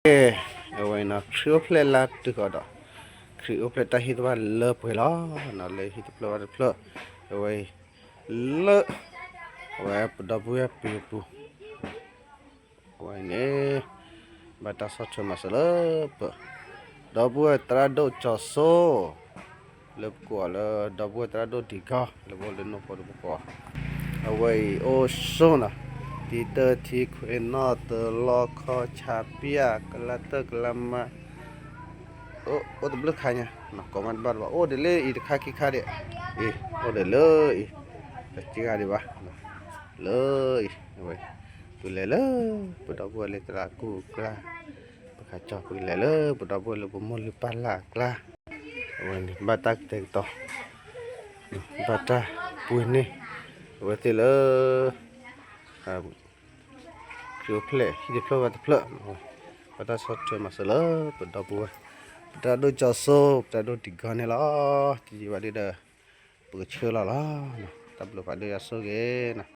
ကဲ, အဝဲအံၤနီၤ ခရံာ်အိၣ်ဖျဲၣ်လါတုၤဃီဒီး ခရံာ်အိၣ်ဖျဲၣ်တၢ်ဟ့ၣ်တဖၣ်လၢပှဲၤလီၤနီၤ လၢဟံၣ်တဖျၢၣ်ဘါတဖျၢၣ်, အဝဲအံၤ လၢ အဝဲပဒီပုၢ်ဝဲၢ်ပူၤ အဝဲန့ၣ် ဘၣ်တၢ်ဆီၣ်ထွဲမၤစၢၤလၢပ ဒီပုၢ်ဝဲၢ်သရၣ်ဒိၣ်ကၠီၤစိ လၢပကိးအီၤလၢ ဒီပုၢ်ဝဲၢ်သရၣ်ဒိၣ်ဒံၣ်ကီ လၢပအိၣ်လၢနိၣ်ဖိတပကိး အဝဲအံၤအိၣ်ဆိနီၤ, တံတၢထံခွဲးနီၣ်သလီခီ ဆးပၠၣ် ကလါတၢၢ်ကလါမါ အိၣ်တဘျုးခါညါ, ကိးမးတဘၣ်တဘၣ် အိၣ်ဒံးလၢအံၤတခါခံခါဒံး, အံၤ အိၣ်ဒံးလၢအံၤ, တစံးဂၤဒံးဘၣ်, လၢအံၤ, အဝဲ ပကလဲၤလၢ ပဒီပုၢ်ဝဲၢ်လၢသရၣ်ကူၣ်အကျါ, ပခးကၠီ ပကလဲၤလၢပဒီပုၢ်ဝဲၢ်လၢပမိၢ်လုၢ်ပၢ်လၢ်အကျါ, အဝဲန့ၣ် ဘၣ်တၢ်ကတဲာ်ကတီၤ, ဘၣ်တၢ်ပှ့ၤန့ၢ် အဝဲသ့ၣ်လၢ ခရံာ်အိၣ်ဖျဲၣ်ဟံၣ်တဖျၢၣ်ဘါတဖျၢၣ်, ဘၣ်တၢ်ဆီၣ်ထွဲမၤစၢၤလၢပဒီပုၢ်ဝဲၢ်, ပသရၣ်ဒိၣ်ကၠီၤစိ ပသရၣ်ဒိၣ်ဒံၣ်ကီန့ၣ်လီၤ, တယံာ်ဘၣ်ဒ်ဒီး ပကဆှၢလီၤလီၤ, တၢ်ဘျုးဖးဒိၣ်ယွၤဆိၣ်ဂ့ၤနီၤ